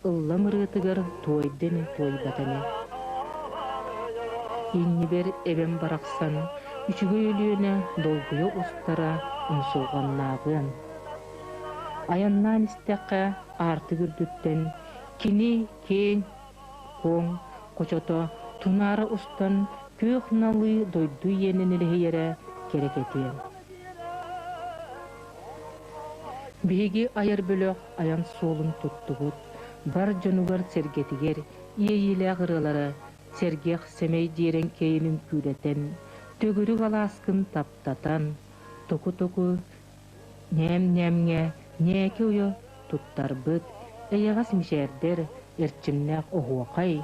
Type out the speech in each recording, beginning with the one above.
Ыллам ырыатыгар туойда ини, туойбата ини. Иннибэр эбэм барахсан үчүгэй Өлүөнэ долгуйа устара умсулҕаннааҕыан. Айаннаан истэххэ аартык үрдүттэн кини киэҥ, куоҥ хочото тунаара устан күөх налыы дойду иэнин илиһийэрэ кэрэкэтиэн. Биһиги айар бөлөх айан суолун туттубут, бар дьонугар-сэргэтигэр иэйиилээх ырыалары сэргэх сэмэй дьиэрэҥкэйин үҥкүүлэтэн, төгүрүк алааскын таптатан, току-току ньээм-ньээмҥэ ньээки уйа туттарбыт, эйэҕэс мичээрдэр, эрчимнээх оһуохай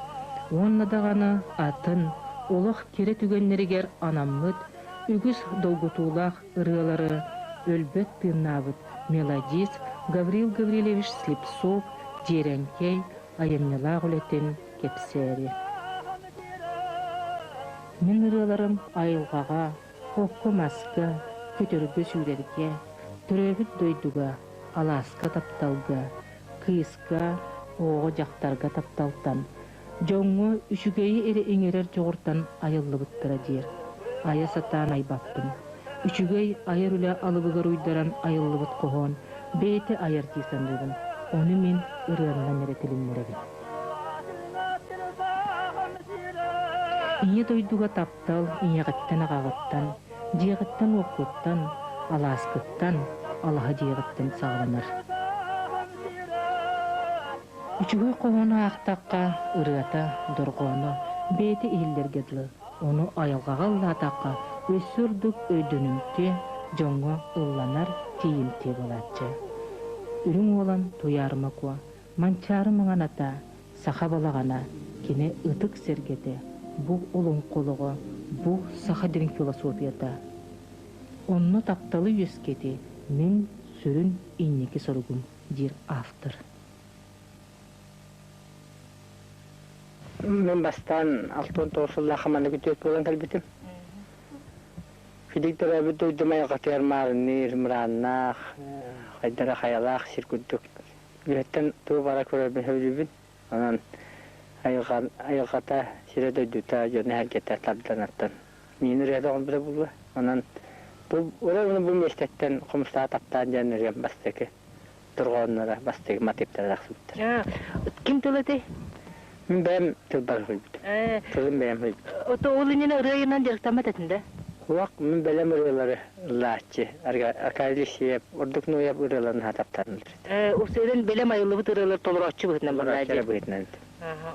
уонна даҕаны атын олох кэрэ түгэннэригэр анаммыт үгүс долгутуулаах ырыалары өлбөт тыыннаабыт мелодист Гаврил Гаврильевич Слепцов Дьиэрэҥкэй айымньылаах үлэтин кэпсээри. Мин ырыаларым айылҕаҕа, окко-маска, көтөргө-сүүрэргэ, төрөөбүт дойдуга, алааска тапталга, кыыска, оҕоҕо-дьахтарга тапталтан, дьоҥҥо үчүгэйи эрэ иҥэрэр дьоҕуртан айыллыбыттара диир. Айа сатаан айбаппын. Үчүгэй айар үлэ алыбыгар уйдаран айыллыбыт хоһоон бэйэтэ айар дии саныыбын. Ону мин ырыаннан эрэ тилиннэрэбин. Ийэ дойдуга таптал ийэҕиттэн-аҕаҕыттан, дьиэҕиттэн-уоккуттан, алааскыттан, алаһа дьиэҕиттэн саҕаланар. Үчүгэй хоһоону аахтахха, ырыата, дорҕооно бэйэтэ иһиллэргэ дылы, ону айылҕаҕа ыллаатахха өссө ордук өйдөнүмтүө, дьоҥҥо ылланар, тиийимтиэ буолааччы. Үрүҥ Уолан Туйаарыма Куо, Манчаары Маҥан ата, саха балаҕана, кини ытык сэргэтэ, бу олоҥхолоҕо, бу саха дириҥ философията. Онно тапталы үөскэти мин сүрүн инники соругум, диир автор. Мин бастаан 69 сыллаахха манна күтүөт буолан кэлбитим. Филипп төрөөбүт дойдум айылҕатыгар маарынныыр, мырааннаах, хайдара хайалаах сир курдук. Үөһэттэн тугу бара көрөрбүн сөбүлүүбүн. Онон айылҕата, сирэ-дойдута, дьоно-сэргэтэ тардан-аттан миин ырыата оҥорбута буолуо. Онон бу бу миэстэттэн хомустаах таптаан диэн ырыам бастакы дорҕоонноро бастакы матыыптара тахсыбыттар. Ким тыл этэй? Мин бэйэм тылбар суруйбутум. Тылым бэйэм суруйбутум. Ото ол иннинэ ырыа айынан дьарыктаммат этин да? Уох, мин бэлэм ырыалары ыллааччы. Аркадий Алексеев, ордук Ноев ырыаларын хатаптарым. Усуйан бэлэм айыллыбыт ырыалар толорооччу быһыытынан бараа быһыытынан.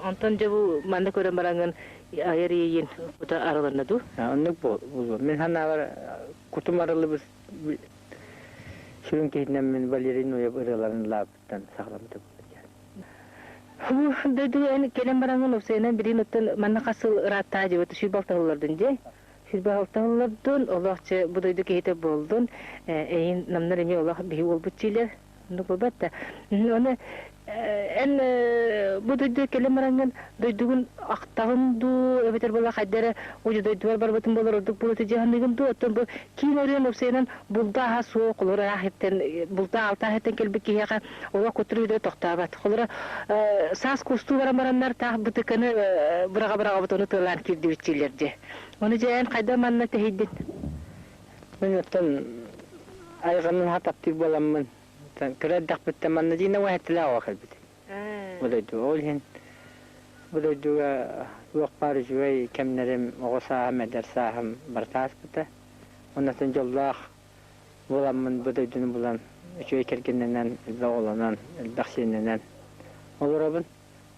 Онтон дьэ бу манна көрөн бараҥын айар иэйин кута арылынна дуу? Оннук буолуо. Мин санаабар кутум арыллыбыт Сүрүн киһитинэн мин Валерий Ноев ырыаларын ылаабыттан саҕаламмытым. Дойду эн кэлэн бараҥын уопсайынан билигин оттон манна хас сыл ырааттаа дьыбыт сүүрбэ алта сыллардын дии. Сүүрбэ алта сыллардын олох чэ бу дойду киһитэ буоллун эйин намнар эмиэ олох биһи уолбут чиилэр Ну, бата. Оны эн бу дойду кэлэн бараҥҥын дойдугун ахтаҕын дуу, эбэтэр була хайда эрэ удьу дойдубар барбытым буолар ордук буола дьаһаныгын дуу, оттон бу киин оройуон уопсайынан булда аһа суох, холоро аах иттэн булда алта аах кэлбит киһиэхэ олох кутур үйдө тохтообот. Холоро саас кустуу баран бараннар таах бытыканы быраҕа-быраҕабыт ону тыалаан киирдибит дииллэр дии. Ону дьэ эн хайда манна тэһийдин? Мин оттон айҕанын таптыыр буоламмын кыра эрдэхпиттэн манна дьиҥэ уһэттилээх оҕо кэлбитим. Бу дойду ол иһин бу дойдуга туох баар үчүгэй кэмнэрим, оҕо сааһым, эдэр сааһым барыта ааспыта. Оннуттан дьоллоох буоламмын бу дойдуну булан, үчүгэй кэргэннэнэн, элбэх оҕолонон, элбэх сиэннэнэн олоробун.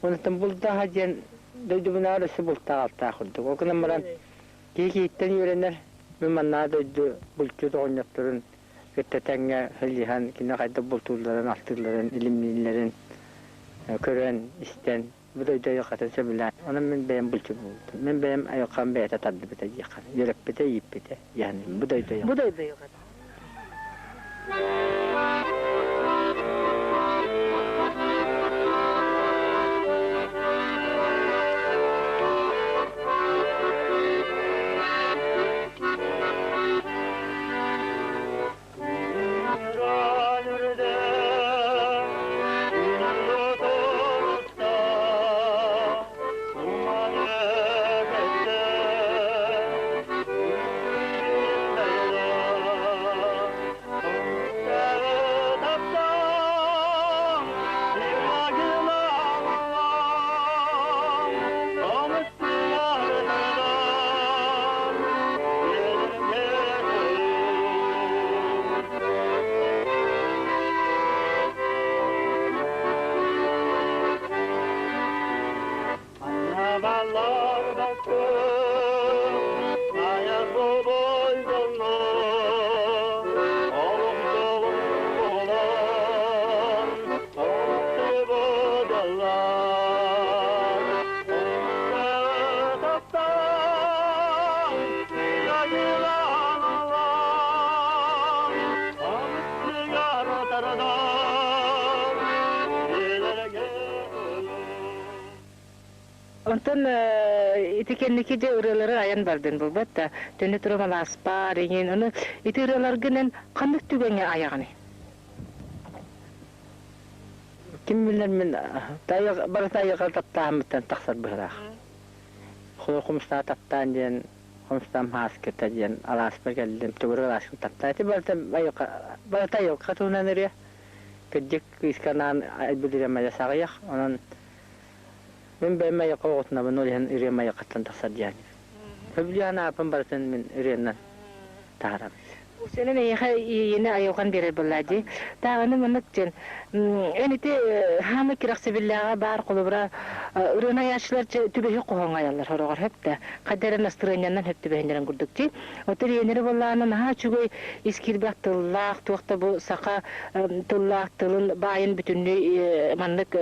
Онуттан бултааһа диэн дойдубунааҕар өссө бултаах-алтаах курдук. Ол гынан баран киһи киһиттэн үөрэнэр. Мин маннаа дойду булчут оҕонньотторун кытта тэҥҥэ сылдьыһан, кини хайдах бултуулларын, алтыылларын, илимнииллэрин көрөн, истэн, бу дойду айылҕатын сөбүлээн. Онон мин бэйэм булчут буолбутум. Мин бэйэм айылҕам бэйэтэ тардыбыта диэххэ. Үөрэппитэ, ииппитэ, дьаһаным. Бу дойду Бу дойду айылҕата. Онтон ити кэнники дьэ ырыалары айан бардын булбат да, төннө туран алааспар иҥин, ону ити ырыаларгынан ханнык түгэҥҥэ айаҕыный? Ким билэр мин барыта айылҕа таптааһыммыттан тахсар быһыылаах. Хомустаа таптаан диэн хомустаам һааскыта диэн алааспар кэллим, төгүрүк алааскын таптаа. Ити барыта айылҕа, барыта айылҕа туһунан ырыа. Кырдьык кыыска анаан айбыт ырыам адьас аҕыйах, онон мин бэйэм айылҕа оҕотунабын, ол иһин ырыам айылҕаттан тахсар диэн. Сөбүлээн ааппын барытын мин ырыаннан таһаарабын. Сенен эйиэхэ иэйиини айылҕан биэрэр буоллаа дии. Тааҕыны маннык диэн эн ити хаамай кэрэхсэбиллээҕэ баар холобура ырыаны айааччылар түбэһи хоһооҥҥо айаллар сороҕор сөп да хайда эрэ настырыанньаннан сөп түбэһиннэрэн курдук дии. Оттон иэнэри буоллаҕына наһаа үчүгэй ис киирбэх тыллаах туох да бу саха тыллаах тылын баайын бүтүннүү маннык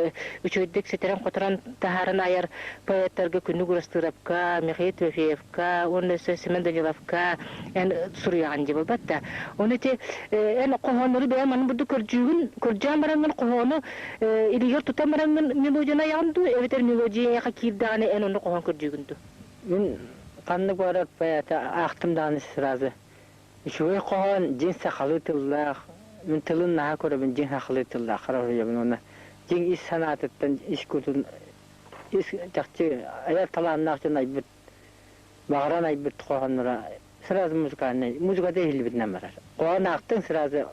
үчүгэйдик ситэрэн-хоторон таһааран айар поэттарга Күннүк Урастыырапка, Михаил Тимофеевка уонна өссө Семен Даниловка эн суруйаҕын дии буолбат да. Ону ити эн хоһооннору бэйэм манын бурдук көрдьүүгүн, көрдьөөн бараҥҥын хоһоону илиигэр тутан бараҥҥын мелодияны айаҕын дуу, эбэтэр мелодия эйиэхэ киирдэҕинэ эн онно хоһоон көрдьүүгүн дуу? Мин ханнык барар поэта аахтым даҕаны сразу. Үчүгэй хоһоон дьиҥ сахалыы тыллаах, мин тылын наһаа көрөбүн дьиҥ сахалыы тыллаах хоруйабын уонна дьиҥ ис санаатыттан, ис кутун, ис чахчы айар талааннаах дьон айбыт, баҕаран айбыт хоһоонноро сразу музыкальнай, музыката иһиллибитинэн барар. Хоһоон аахтыҥ сразу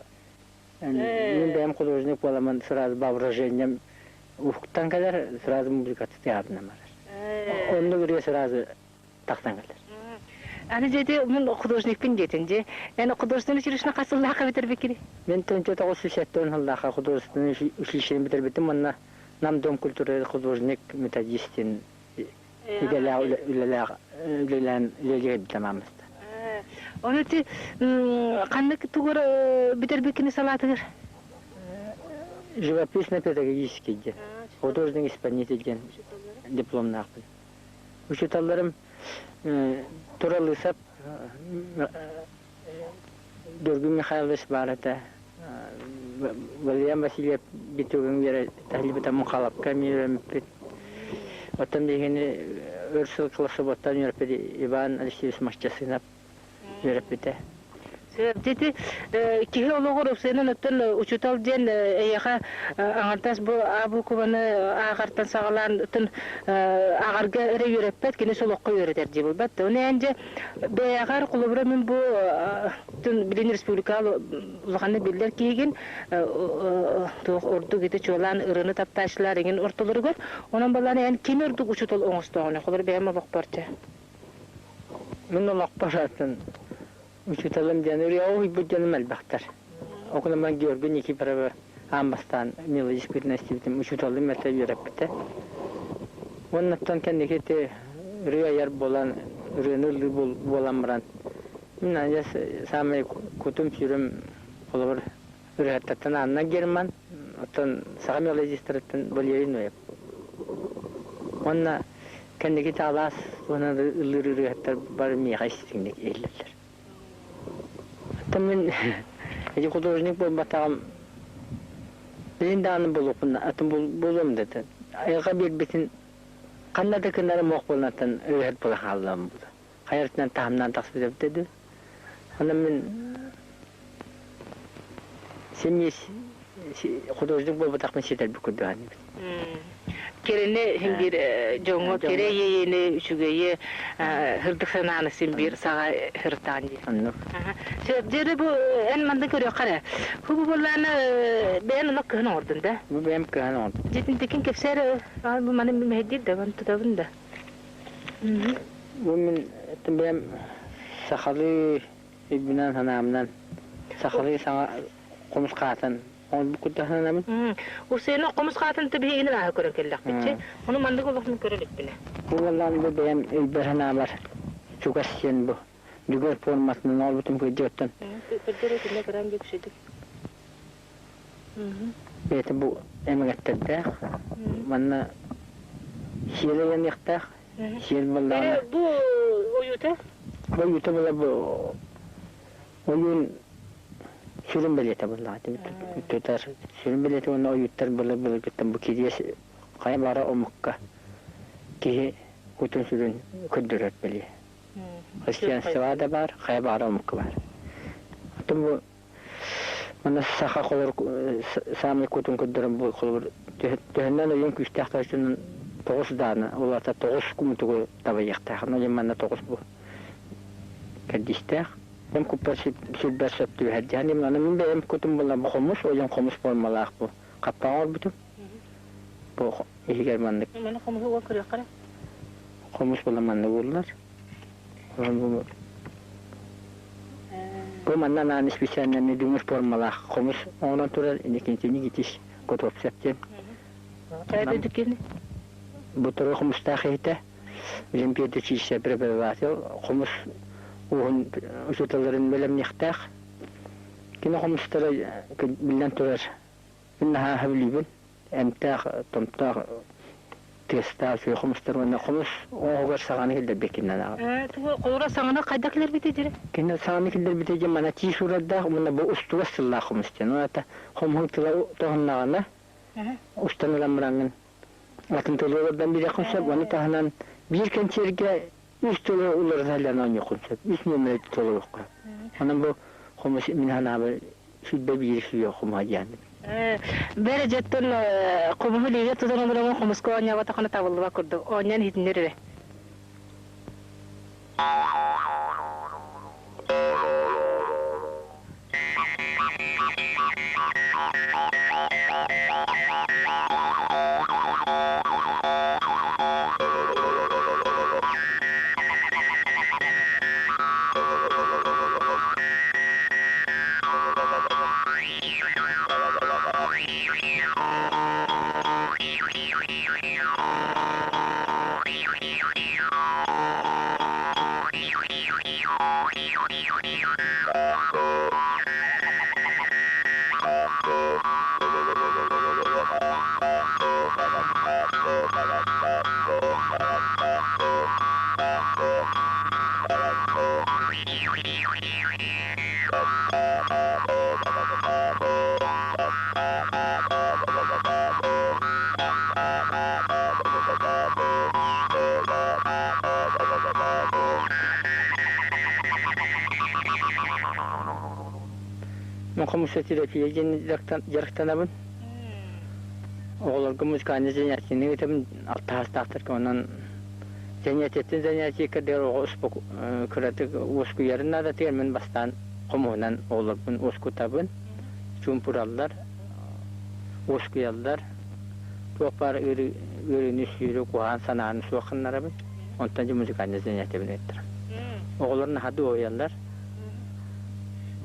мин бэйэм художник буоламмын сразу воображением уһуктан кэлэр, сразу музыката тыаһабынан барар. Оннук ырыа сразу тахсан кэлэр. Аны дьэти мин художникпын диэтин дьи. Эн художественный училищены хас сыллаахха бүтэрбиккиний? Мен 1970 сыллаахха художественный училищены бүтэрбитим уонна Нам дом культуры художник методистин идэлээх үлэлээх үлэлээн үлэлиир тамамыста. Ону ти ханнык тугур бүтэрбиккини салаатыгар? Живописно-педагогический диэн, художник-исполнитель диэн дипломнаахпын. Учууталларым Туралысов Георгий Михайлович баар этэ, Валерьян Васильев битүгүн үөрэтэ Мухалапка эмиэ үөрэммиппит. Оттон биһигини өр сыл классоботтан үөрэппит Иван Алексеевич Махчасынов үөрэппитэ. Дьити киһи олоҕор упсайынан оттон учуутал диэн эйиэхэ аҥардас бу А буукубаны ааҕартан саҕалаан оттон ааҕарга эрэ үөрэппэт, кини солоххо үөрэтэр дии буолбат. Оны эн дьэ бэйэҕэр холобура мин бу билин республика улаханнык биллэр киһигин туох ордук ити чуолаан ырыаны таптааччылар иҥин ортолоругар онон балаан эн кими ордук учуутал оҥостоҕуна холобура бэйэм олохпор чэ Мин олохпор атын Учууталым диэн ырыа уһуйбут дьонум элбэхтэр. Ол гынан Георгий Никифоровы аан бастаан мелодист истибитим, учууталым этэ үөрэппитэ. Уоннаттан кэнники ити ырыа айар буолан, ырыаны ыллыы буолан баран, мин адьас саамай кутум-сүрүм холобур ырыаһыттартан Анна Герман, оттон саха мелодистарыттан Валерий Ноев. Уонна кэнники алаас туһунан ыллыыр ырыаһыттар бары миэхэ истиҥник иһиллэллэр. Оттон мин ити художник буолбатаҕым билин даҕаны буолуохпун атын буолуом да айылҕа биэрбитин ханна да гынарым ох буолан ырыаһыт буола хааллаҕым буолуо. Хайа таһымнаан тахсыбыт эбитэ дуу. Онон мин Син художник буолбатахпын ситэрбит курдук саныыбын. Кэрэни син биир дьоҥҥо кэрэ иэйиини үчүгэйи сырдык санааны син биир саҕа сыртаан дии. Оннук. Дьиэри бу эн манна көрүөххэ эрэ. Бу буоллаана бэйэн олох кыһын оҥордун да? Бу бэйэм кыһан оҥордум. Дьитинтикин кэпсээр бу маны мэһэйдиир да, маны тутабын да. Бу мин бэйэм сахалыы Өйбүнэн санаамынан сахалыы саҥа хомус хаатын оҥорбут курдук сананабын. Усену хомус хаатын тэбиһигинин ааһа көрөн кэллэхпитчи. Ону маннык олохтун көрө иликпинэ. Бу буоллаҕына бу бэйэм өйбөр санаабар чугас сиэн бу дүгэр форматынан оҥорбутум кырдьыгыттан. Көрдөрө түнэ көрөн бүксүдүк. Бэйэтэ бу эмэгэттэрдээх. Манна сиэл ыйаныахтаах. Сиэл буоллаҕына. Бу ойуута? Бу ойуута була бу ойуун сүрүн бэлиэтэ буоллаҕа. Тутар сүрүн бэлиэтэ уонна ойууттар былыр-былыргыттан бу кириэс хайа баара омукка киһи кутун-сүрүн көрдөрөр бэлиэ. Христианство да баар, хайа баара омукка баар. Оттон бу манна саха холор саамай кутун көрдөрөн бу холобур төһөннөн ойуун күүстээх тойчунан тоҕус даана, ол аата тоҕус мутугу табайыахтаах. Ону манна тоҕус бу кэрдиистээх. Эм куппар сүрбэр сөп түбэһэр диэн. Аны мин бэйэм кутум буолла бу хомус, ойон хомус формалаах бу. Хаппаҕа оҥорбутум. Бу иһигэр маннык. Маны хомуһу уол көрүөххэ. Хомус була маннык ууллар. Бу манна анаан специально дүҥүр формалаах хомус оҥорон турар Иннокентий Никитич Готовцев диэн. Бу турар хомустаах иһитэ Олимпиада чииссэ преподаватель хомус ууһун учууталларын бэлэмниэхтээх. Кини хомустара биллэн турар мин наһаа сөбүлүүбүн. Эмтээх, томтоох тыастаах үчүгэй хомустар уонна хомус оҥоһугар саҥаны киллэрбиккинэн ааҕабын. Холура саҥаны хайдах киллэрбитий дири? Кини саҥаны киллэрбитэ диэн мана тиис уурардаах уонна бу устугас тыллаах хомус диэн. Ол аата хомуһун тыла тоһуннаҕына устан ылан бараҥҥын атын тылы олордон биэриэххин сөп. Ону таһынан биир кэнсиэргэ үс тылы уларыталлан оонньуоххун сөп. Үс нүөмэри толоруохха. Онон бу хомус мин санаабар сүүрбэ биир сүүрэ хомуһа диэн. Бэрэ дьэттэн хомуһу илиигэ тутан олоромун хомуска оонньооботоххуна табыллыбат курдук. Оонньоон иһитиннэр эрэ. Мен хомуса терапия диэн дьарыктанабын. Оҕолорго музыкальнай занятиены ыытабын алтаһастаахтарга онон занятиеттан занятие кэрдигэр оҕо кыратык уоскуйарын наадатыгар мин бастаан хомуһунан оҕолорбун уоскутабын, чуумпураллар, уоскуйаллар, туох баар ыарыыны сүүрү куһаҕан санааны суох гыннарабын, онтон дьэ музыкальнай занятиебын ыыттарам. Оҕолор наһаа дуоһуйаллар.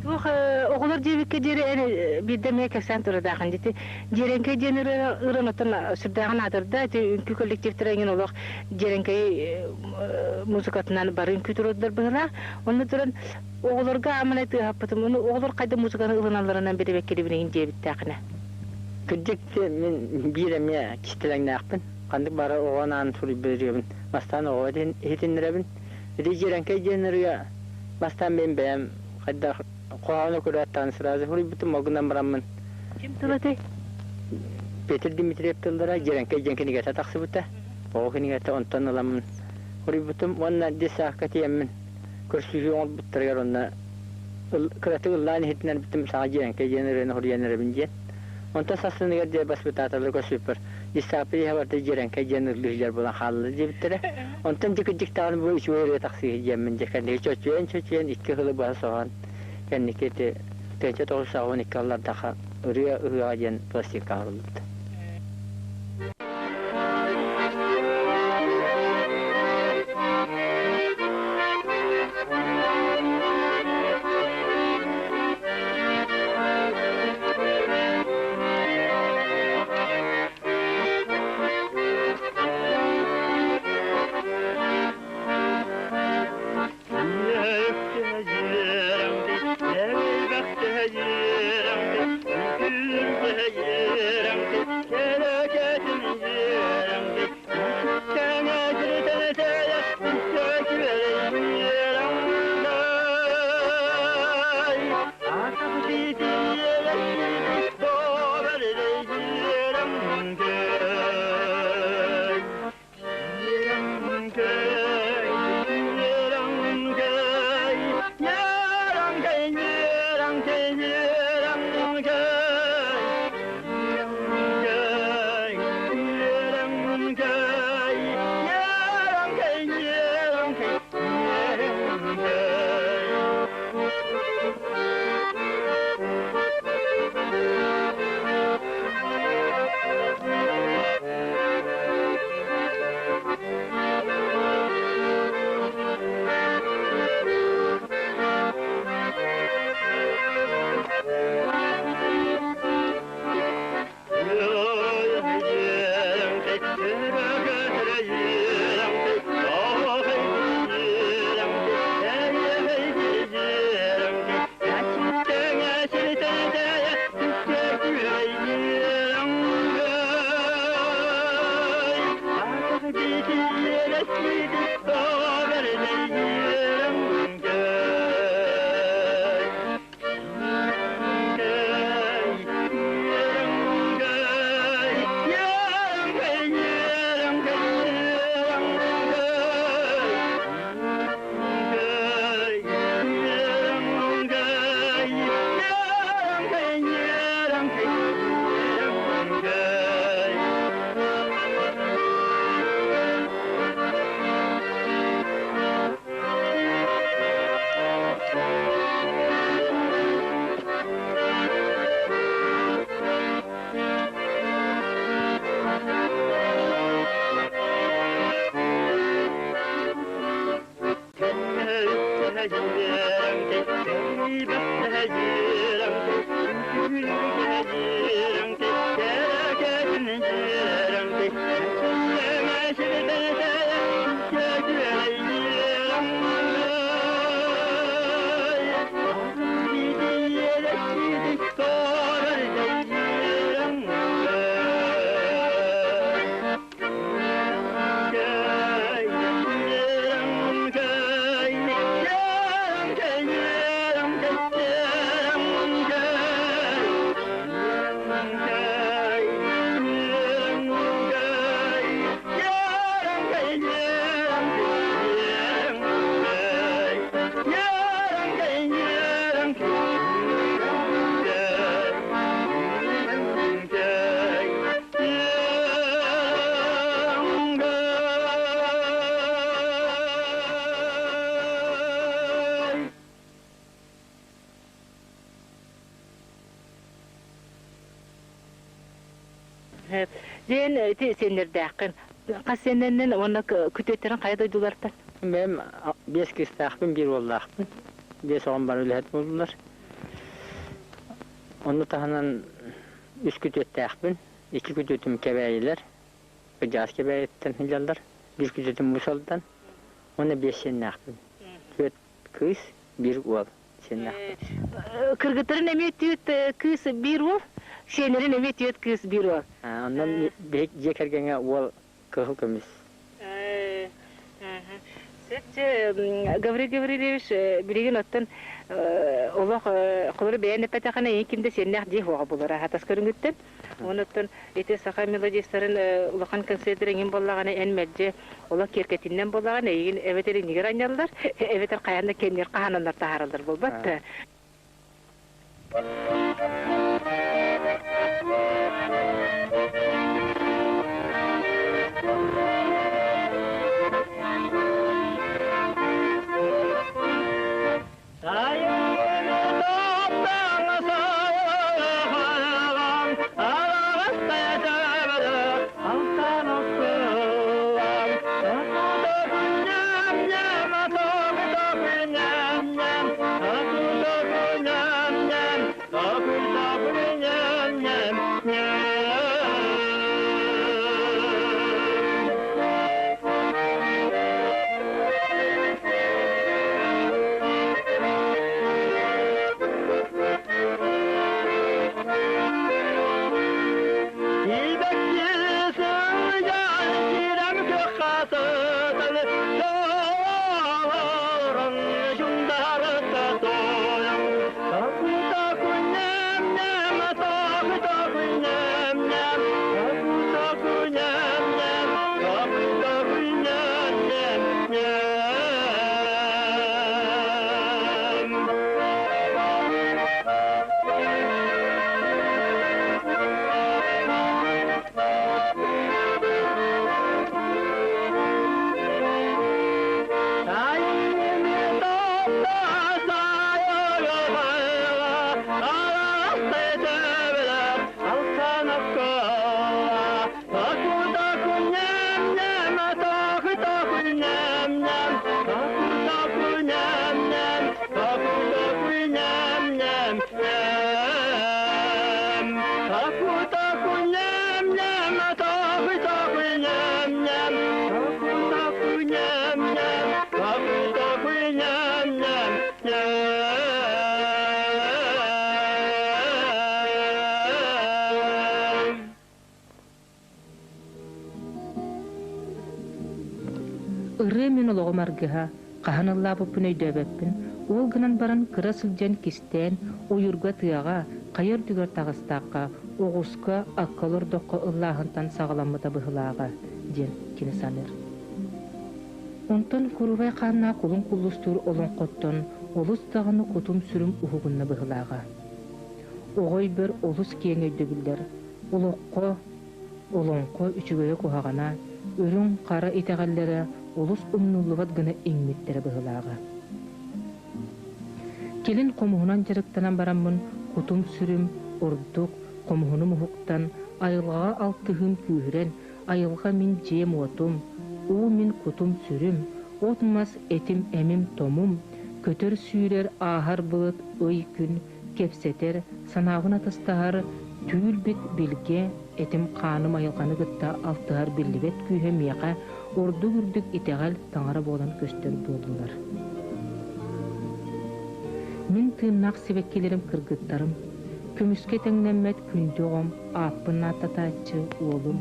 Туох оҕолор диэбиккэ диэри эн биирдэ эмиэ кэпсээн турардаахын дити. Дьиэрэҥкэй диэн ырыан оттон сүрдээҕин аатырда. Ити үҥкүү коллективтара эҥин олох дьиэрэҥкэй музыкатынан бары үҥкүү турардар быһыылаах. Онно туран оҕолорго ааманай тыаһаппытым. Ону оҕолор хайда музыканы ылыналларынан бирибэккирибин диэбиттээхинэ. Кырдьык мин биир эмиэ кистэлэҥнээхпин. Ханнык бары оҕо анаан суруйбут Бастаан оҕо иһитиннэрэбин. Ити дьиэрэҥкэй диэн ырыа бастаан мин бэйэм хайдах хоһоону көрөөттаан сразу суруйбутум, ол гынан бараммын Ким тыл этэй? Петр Дмитриев тыллара Дьиэрэҥкэй диэн кинигэтэ тахсыбыта. Оҕо кинигэтэ онтон ыламмын суруйбутум уонна детсадка тиийэммин көрсүһүү оҥорбуттарыгар онно кыратык ыллаан иһитиннэрбитим саҥа Дьиэрэҥкэй диэн ырыаны суруйан эрэбин диэн. Онтон сарсыныгар диэ баспытааталары көрсүппэр Исаапый иһэ барыта Дьиэрэҥкэй диэн ыллыы сылдьар буолан хаалла диэбиттэрэ. Онтон дьэ кырдьык даҕаны бу үчүгэй ырыа тахсыыһы диэммин дьэ кэнники чочуйан-чочуйан икки сылы быһа соһон кэнники ити 1982 аллардаха ырыа ыһыаҕа диэн пластинка оҥоруллубута. Диэн ити сиэннэрдээххин. Хас сиэннэннин уонна күтүөттэрин хайа дойдулартан? Бэйэм биэс кыыстаахпын, биир уоллаахпын. Биэс оҕом бары үлэһит буоллулар. Ону таһынан үс күтүөттээхпин. Икки күтүөтүм Кэбээйилэр, Кыдьаас Кэбээйиттэн сылдьаллар. Биир күтүөтүм Муус Алдан. Уонна биэс сиэннээхпин. Түөрт кыыс, биир уол сиэннээхпин. Кыргыттарын эмиэ түөрт кыыс, биир уол, сиэннэрин эмиэ түөрт кыыс, биир уол. Онон биһик дьиэ кэргэҥҥэ уол кыһыл көмүс. Сөп, Гаврил Гаврильевич, билигин оттон олох холору бэйэн эппэтэххинэ эйигин ким да сиэннээх дии суоҕа булара хатас көрүҥүттэн. Онуттан ити саха мелодистарын улахан концерттэр эҥин буоллаҕына эн мэлдьи олох киэркэтиннэн буоллаҕына эйигин эбэтэр иннигэр анньаллар, эбэтэр хайаан да кэннигэр хаһаананнар таһаараллар буолбат да. Thank you. Ырыа мин олоҕум аргыһа, хаһан ыллаабыппын өйдөөбөппүн, ол гынан баран кыра сылдьан кистээн, ойуурга тыаҕа, хайа үрдүгэр таҕыстахха, оҕуска, акка олордоххо ыллааһынтан саҕаламмыта быһыылааҕа, диэн кини саныыр. Онтон курубай хааннаах кулун куллустуур олоҥхоттон олус даҕаны кутум-сүрүм уһугунна быһыылааҕа. Оҕо өйбөр олус киэҥ өйдөбүллэр, олоххо Олоҥхо үчүгэйэ-куһаҕана, үрүҥ, хара итэҕэллэрэ олус умнуллубат гына иҥмиттэрэ быһыылааҕа. Кэлин хомуһунан дьарыктанан бараммын кутум-сүрүм ордук хомуһунум уһуктан, айылҕаҕа алтыһыым күүһүрэн, айылҕа мин дьиэм-уотум, уу мин кутум-сүрүм, от-мас этим-эмим-томум, көтөр-сүүрэр ааһар былыт ый-күн кэпсэтэр, санаабын атастаһар түүл-бит билгэ, этим-хааным айылҕаны кытта алтыһар биллибэт күүһэ миэхэ ордук үрдүк итэҕэл таҥара буолан көстөр буоллулар. Мин тыыннаах сибэккилэрим кыргыттарым, көмүскэ тэҥнэммэт күндү оҕом, ааппын ааттатааччы уолум.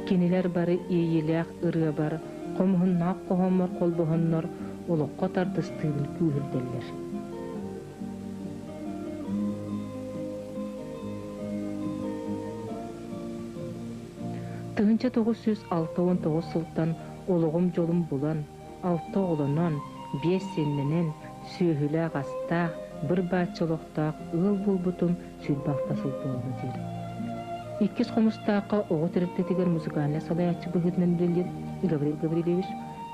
Кинилэр бары иэйиилээх ырыабар, хомуһуннаах хоһооммор холбоһоннор олоххо тардыстыыбын күүһүрдэллэр. 1969 сылтан олоҕум-дьолум булан, алта оҕолонон, биэс сиэннэнэн, сүөһүлээх-астаах, быр-бааччы олохтоох ыал буолбутум 26 сыл буолла диир. Иккис Хомустаахха оҕо тэрилтэтигэр музыкальнай салайааччы быһыытынан үлэлиир Гаврил Гаврильевич.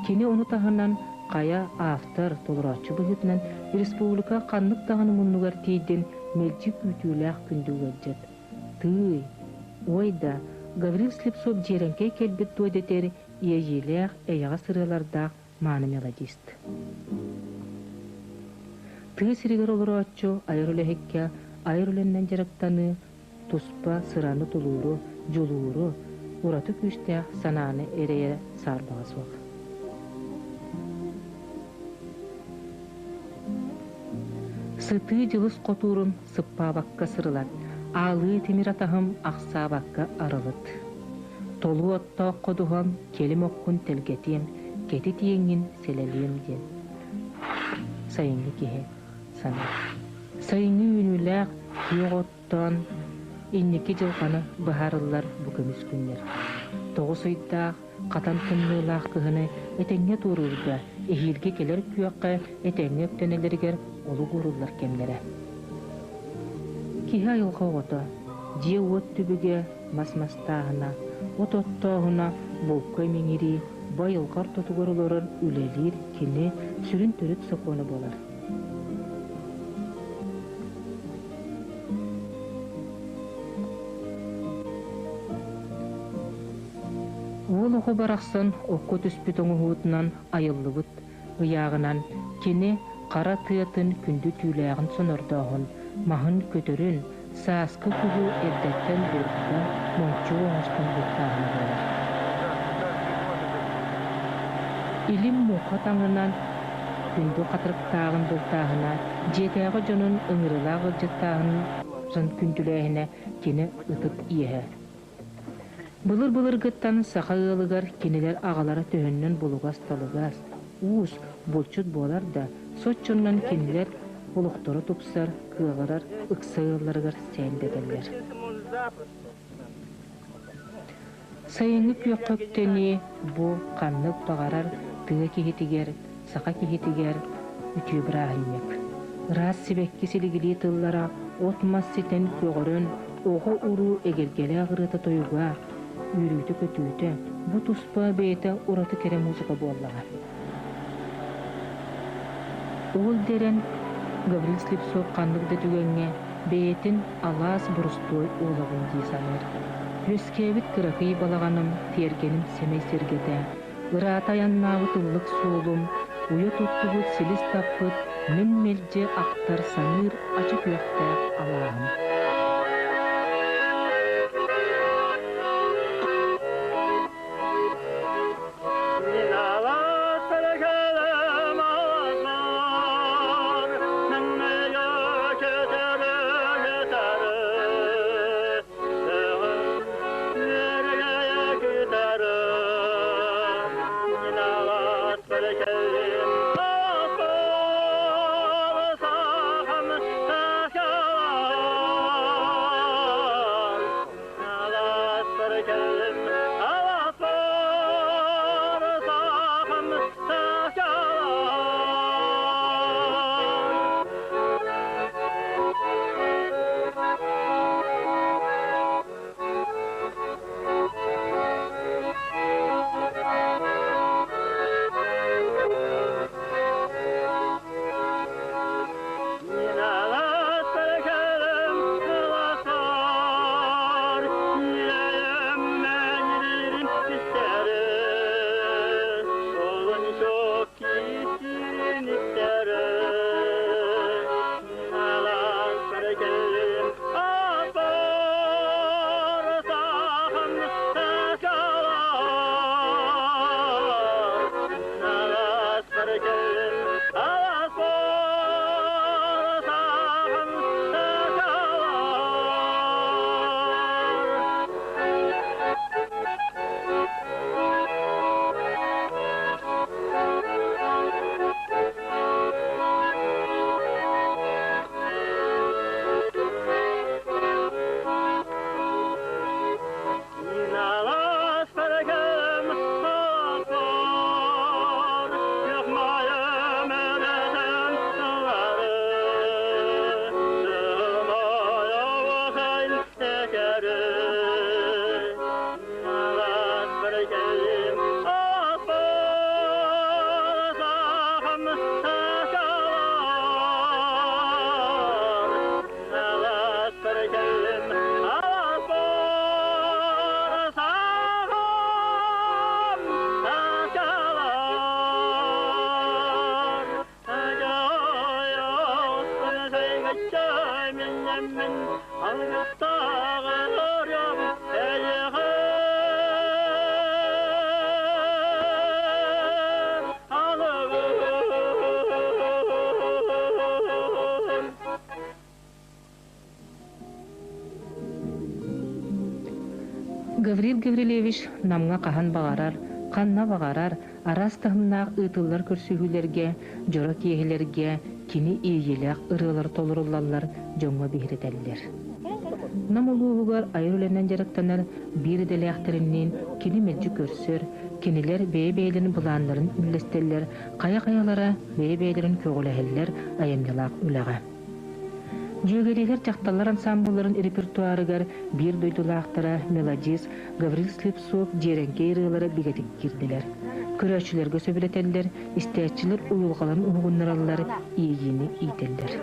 Кини ону таһынан хайа автор, толорооччу быһыытынан республика ханнык даҕаны муннугар тиийдин мэлдьи күүтүүлээх күндү ыалдьыт. Тыый, ой да, Гаврил Слепцов дьиэрэҥкэй кэлбит дуо дэтэр иэйиилээх, эйэҕэс ырыалардаах мааны мелодист. Тыа сиригэр олорооччу айар үлэһиккэ айар үлэннэн дьарыктаныы туспа сыраны-тулууру, дьулууру, ураты күүстээх санааны эрэйэрэ саарбаҕа суох. Сытыы дьылыс хотуурум сыппаабакка сырылат, аалыы тимир атаһым ахсаабакка арылыт. Толуу оттоох ходуһам кэлим оккун тэлгэтиэм, кэтит иэҥҥин сэлэлиэм диэн. Сайыҥҥы киһи санаа. Сайыҥҥы үүнүүлээх күөх оттоон инники дьылҕаны быһаарыллар бу көмүс күннэр. Тоҕус ыйдаах, хатан тымныылаах кыһыны этэҥҥэ туоруурга, эһиилги кэлэр күөххэ этэҥҥэ үктэнэллэригэр олук ууруллар кэмнэрэ. Киһи айылҕа оҕото, дьиэ-уот түбүгэ, мас мастааһына, от оттооһуна, булка имиҥирии, бу айылҕа ортотугар олорор үлэлиир кини сүрүн төрүт сокуона буолар. Уол оҕо барахсан окко түспүт оҥоһуутунан айыллыбыт ыйааҕынан кини хара тыатын күндү түүлээҕин сонордооһун, маһын көтөрүн, сааскы куһу эрдэттэн бурда, мончуу оҥостон бултааһына буолар. Илим муҥха таҥынан күндү хатырыктааҕын бултааһына, дьиэтээҕи дьонун ыҥырыылаах ыалдьыттааһынын күндүлээһинэ кини ытык иэһэ. Былыр-былыргыттан саха ыалыгар кинилэр аҕалара төһөннөн булугас-талыгас, уус, булчут буолар да, соччоннон кинилэр олохторо тупсар, кыаҕырар ыкса ыалларыгар сээндэтэллэр. Сайыҥҥы күөххэ үктэнии бу ханнык баҕарар тыа киһитигэр, саха киһитигэр үтүө бырааһынньык. Ыраас сибэкки силигилии тыллара от-мас ситэн көҕөрөн, оҕо-уруу эгэлгэлээх ырыата-тойуга, үөрүүтэ-көтүүтэ бу туспа бэйэтэ ураты кэрэ музыка буоллаҕа. Ол дэрэн Гаврил Слепцов ханнык да түгэҥҥэ бэйэтин алаас боростуой уолабын дии саныыр. Үөскээбит кыракый балаҕаным, тиэргэним сэмэй сэргэтэ, ыраата айаннаабыт ыллык суолум, уйа туттубут силис таппыт мин мэлдьи ахтар саныыр ача күөхтээх алааһым. Алгыстааҕарым эйиэхэ аныгын. Гаврил Гаврильевич Намҥа хаһан баҕарар, ханна баҕарар араас таһымнаах ыытыллар көрсүһүүлэргэ, дьоро киэһэлэргэ кини иэйиилээх ырыалар толоруллаллар, дьоҥҥо биһирэтэллэр. Нам улууһугар айар үлэнэн дьарыктанар биир идэлээхтэринниин кини мэлдьи көрсөр, кинилэр бэйэ-бэйэлэрин былааннарын үллэстэллэр, хайа-хайалара бэйэ-бэйэлэрин көҕүлэһэллэр айымньылаах үлэҕэ. Дьүөгэлиилэр дьахталлар ансаамбылларын репертуарыгар биир дойдулаахтара мелодист Гаврил Слепцов дьиэрэҥкэй ырыалара бигэтик киирдилэр. Көрөөччүлэргэ сөбүлэтэллэр, истээччилэр уйулҕаларын уһугуннараллар, иэйиини иитэллэр.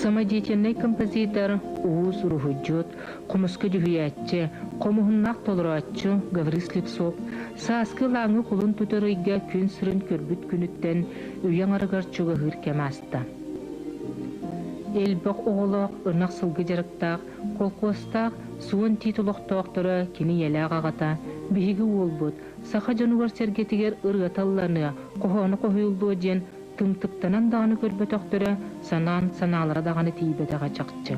Самодеятельнай композитор, уус уруһуйдьут, хомуска дьүһүйээччи, хомуһуннаах толорооччу Гаврил Слепцов сааскы ылааҥы кулун тутар ыйга күн сирин көрбүт күнүттэн үйэ аҥарыгар чугаһыыр кэм ааста. Элбэх оҕолоох, ынах сылгы дьарыктаах, холкуостаах суон тиит олохтоохторо кини ийэлээх аҕата, биһиги уолбут, саха дьонугар-сэргэтигэр ырыата ылланыа, хоһооно хоһуйуллуо диэн тымтыктанан даҕаны көрбөтөхтөрө, санаан санаалара даҕаны тиийбэтэҕэ чахчы.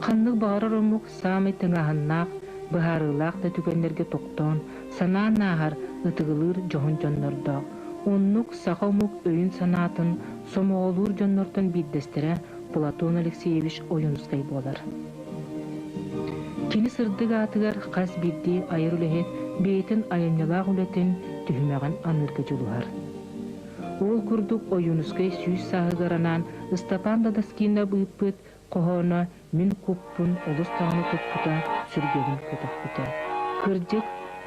Ханнык баҕарар омук саамай тыҥааһыннаах, быһаарыылаах да түгэннэргэ тохтоон, санаан ааһар, ытыгылыыр дьоһун дьоннордоох. Оннук саха омук өйүн-санаатын сомоҕолуур дьоннортон биирдэстэрэ Платон Алексеевич Ойуунускай буолар. Кини сырдык аатыгар хас биирдии айар үлэһит бэйэтин айымньылаах үлэтин түһүмэҕин аныырга дьулуһар. Ол курдук Ойуунускай 100 сааһыгар анаан Ыстапаан Дадаскинов ыыппыт хоһооно мин куппун олус даҕаны туппута, сүргэбин көтөхпүтэ. Кырдьык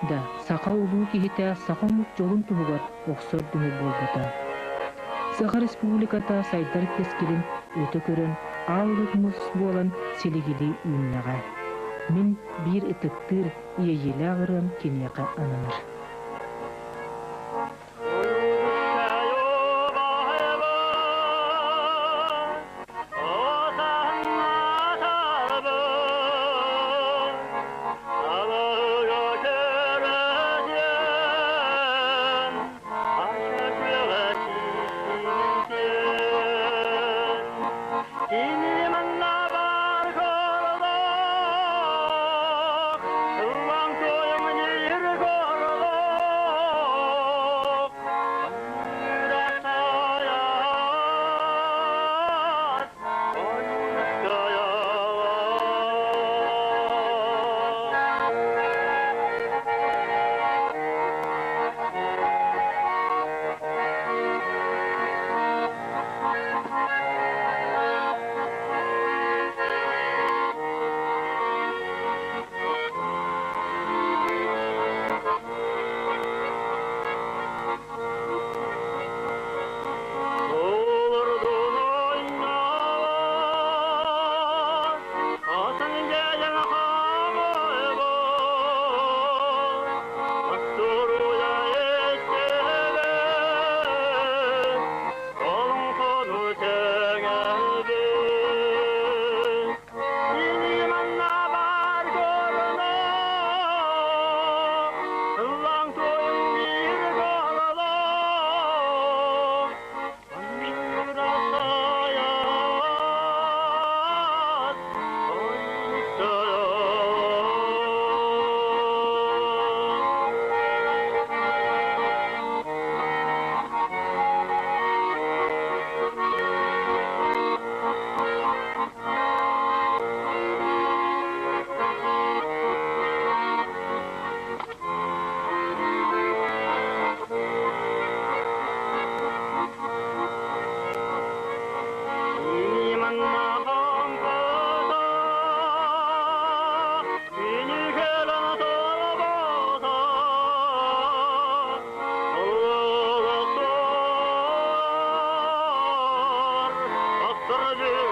да, саха улуу киһитэ саха омук дьолун туһугар охсор дүҥүр буолбута. Саха Республиката сайдар кэскилин өтө көрөн, аал мус буолан силигилии үүннэҕэ. Мин биир ытыктыыр, иэйиилээх ырыам киниэхэ ананар. Кини манна бар королок, ыллаң тойон нир королок, Ырасаяс,